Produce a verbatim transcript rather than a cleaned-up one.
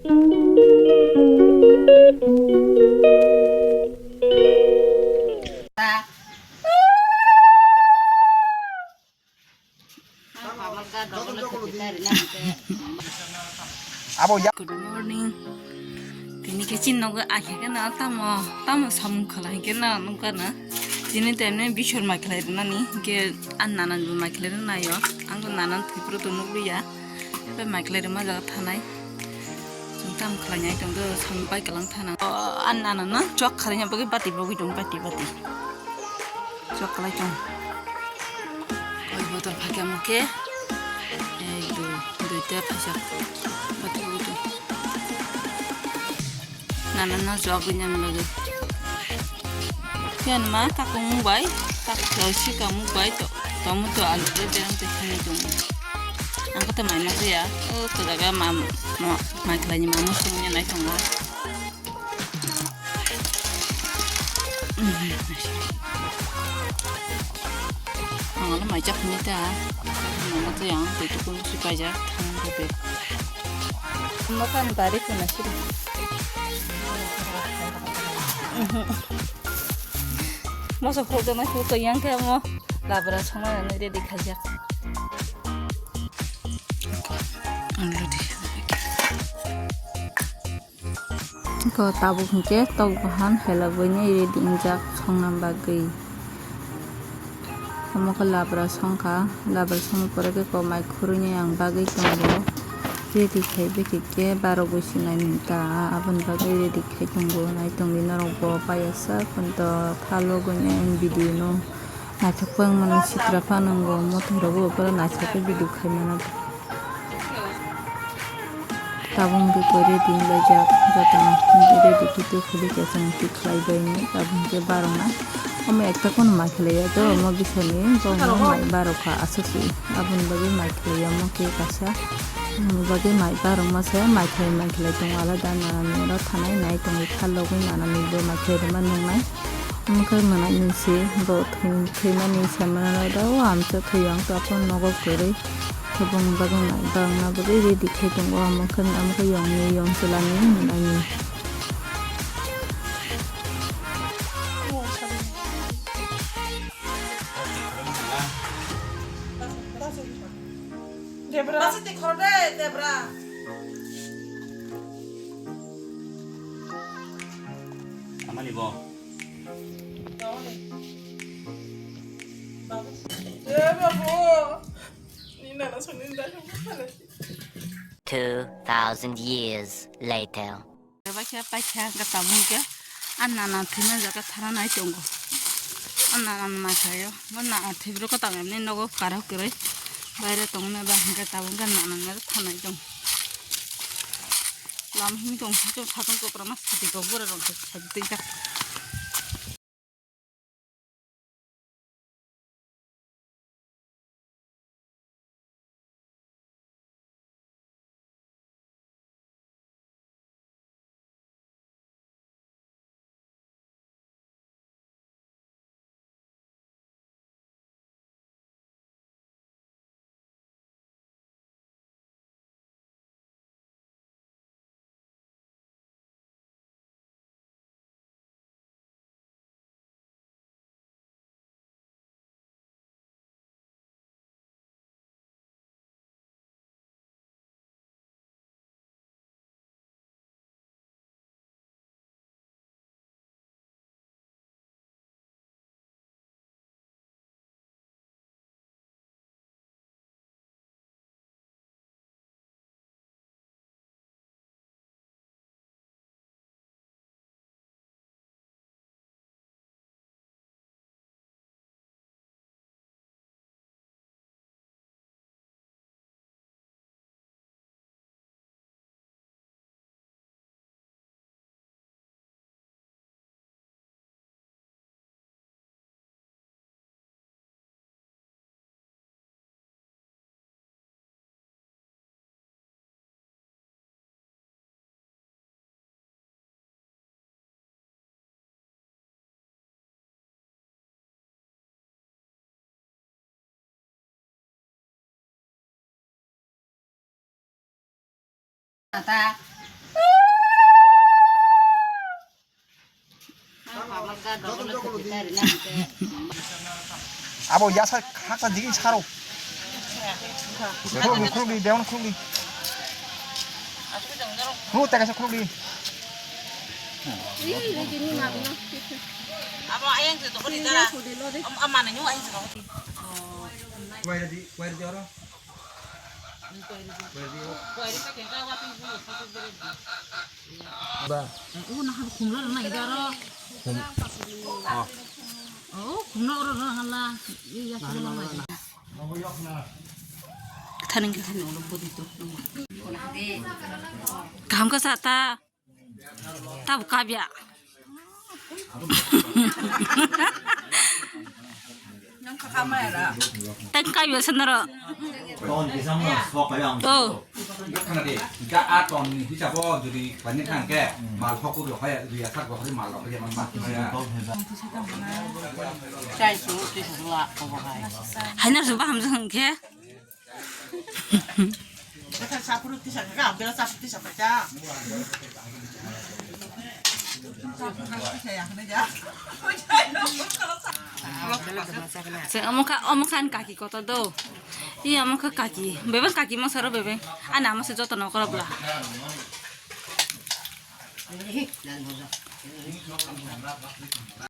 Abo ya. Good morning. Tini khe chini nogo akhekhe na tamo, tamo samung khala hinkhe na nukha na. Tini tene bisor mai khlai rwnani hinkhe ani nana bo mai khlai rwnaio. Ang bo nana thwipro to nukliya. Bai mai khlai rwma jaga thanai. Chwng tamo khlai nai tong do samung bai kwlang thana. O ani nana no chok khalai bagwi bati bagwi tong bati bati. Chok kalai tong. Oi botol phakya mo khe. Ek, dui, duita phaisa. Bati bati. Nana no jok gwi nang lagi. Khe ma kakung bai, kak si kamung bai to, tomato alu de berang te khani tong. Ang kata mai ma ya. O to daga ma, ma, ma khlai ni ma mo sung ni nai tong. Ang ano mai chak ni ta. Ang ano to yang tu tu kun si paja. Ang ko pe. Makan bari ko na siri. Moso khok jana khok to yang khe mo labra songma nang ready khaijak. Ang ready. Ko tabuk hinkhe tok bahan helabwi ni ready wngjak songna bagwi. Omo khe labra songkha, labra songni pore khe ko mai khurui ni ang bagwi tongo. Ready khai bikhi khe barogwi sinai minta, aboni bagwi ready khai tongo. Nai tongwi norok bo payasa phunto phalogwi ni ang video no. Naithok phang mano sitra phano ngo mothai rogo opor naithok khe video khai mano. Tabuk hwnkhe koi ready wng laijak jotono ready khe twi khuli khe chwng twi khlai bai ni tabuk hwnkhe barokna omo ekta kono mai khlai ya do omo bisani borokno mai barokha aswk se aboni bagwi mai khlai ya omo khe kaisa aboni bagwi mai barokma se mai khlai mai khlai tongo alada nana ni oro thanai nai tongwi phalogwi nana ni bo mai khlai rwma nungnai. Omo khe mwnai ni se bo thwi-, thwimani se mwnai da o amsa thwi ang to aphano nogo kwrwi. Khe bongni bagwi nai bangna bagwi ready khai tongo omo khe, omo khe yong ni yong chwla ni mwnai ni. Debra. Amani bo. Two thousand years later. Paikha, paikha, hwnkhe tabuk hwnkhe a nana thwima jaga thara nai tongo. A nana ma khaio, bo nana thwibro kwtal emni nogo kara kwrwi. Baire tongna ba hwnkhe tabuk hwnkhe nana no thanai tong. Lam him tong, satung kokrokma sati kok bura rok sati twi jak. Ata. Abo yasa haksa digi saro. Khulugdi, khulugdi, dewan khulugdi. Khulug, teka sa khulugdi. Abo ayang se dokori dara. Am, amana nyu ayang se dokori. Kuai di, kuai di oro. Ba. Oh, nah, khumlo rwna ido aro. Khum. Oh. Oh, khumlo oro rwna hala. Iya, khumlo rwna. Thaning ke thaning ulo podi to. Kaham ka sa ta. Tabuk kabya. Tang kabya sanaro. Oh. Ga a ton ni hisabo jodi pani thang ke mal phoku ro hai ri ya sak bo mal ro ya man ma ya. Hai na su ba ham jang ke. Se omo kha, omo kha ni kaki kotor do. Iya omo kha kaki. Bebeng kaki masa ro bebeng. Ani ama se joto nokora bla.